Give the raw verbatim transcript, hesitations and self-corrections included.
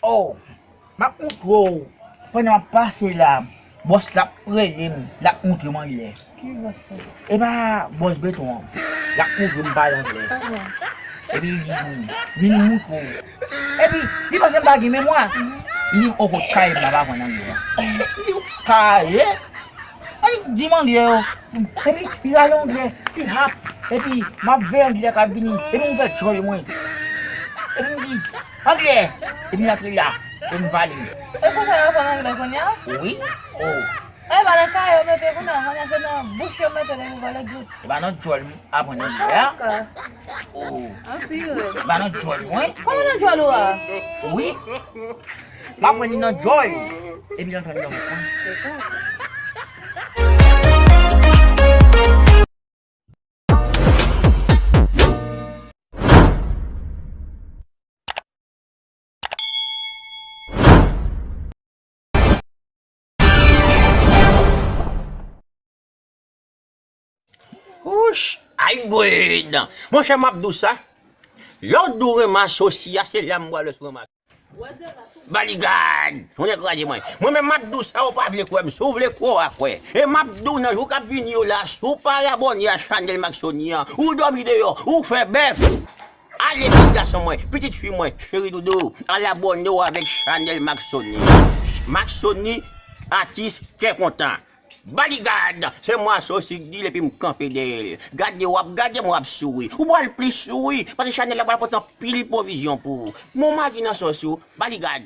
Oh, m ap moutre w. Pandan m ap pase la, bòs la ap rele m, l ap moutre m anglè. Ki bòs sa? E pa bòs beton an. L ap moutre m pale anglè. Epi li di m, vin moutre w. Epi, li panse m pa gen memwa. Li di m, oh, kot kaye m ap aprann anglè a. M di, kaye? Ay, di m anglè yo. Epi, li rale anglè, li hap. Epi, m ap veye anglè k ap vini. Epi, m fè djòl mwen. Epi, m di, anglè. Epi, l antre la. Epi, m vale. E konsa yo aprann anglè kounye a? Wi. Oh. E pa nan kaye yo mete kounye a, kounye a se nan bouch yo mete l epi vale gout. E pa nan djòl m aprann anglè a. Oh. Anpil. E pa nan djòl mwen. Kòman nan djòl ou a? Wi. M aprann li nan djòl. Epi l antre anndan vant mwen. Wouch! Ay, gred! Monchè, m ap di w sa. Lè w di w renmen asosi a, se la m pral wè si w renmen. Baligad! Ou te kraze mwen. Mwen menm m ap di w sa, ou pa vle kwè m. Si w vle kwè, w a kwè. E m ap di w nan jou k ap vini yo la, si w pa abòne a chanèl Maxony an, ou dòmi deyò, ou fè bèf. Ale, pitit gason mwen, pitit fi mwen, cheri doudou, al abòne w avèk chanèl Maxony. Maxony, atis kè kontan. Baligad! Se mwen Asosi k di l epi m kanpe dèyè l. Gade w ap gade m, w ap souri. Ou pral plis souri, paske chanèl la pral pote anpil pwovizyon pou ou. Bon, m a vin nan sòs ou, Baligad!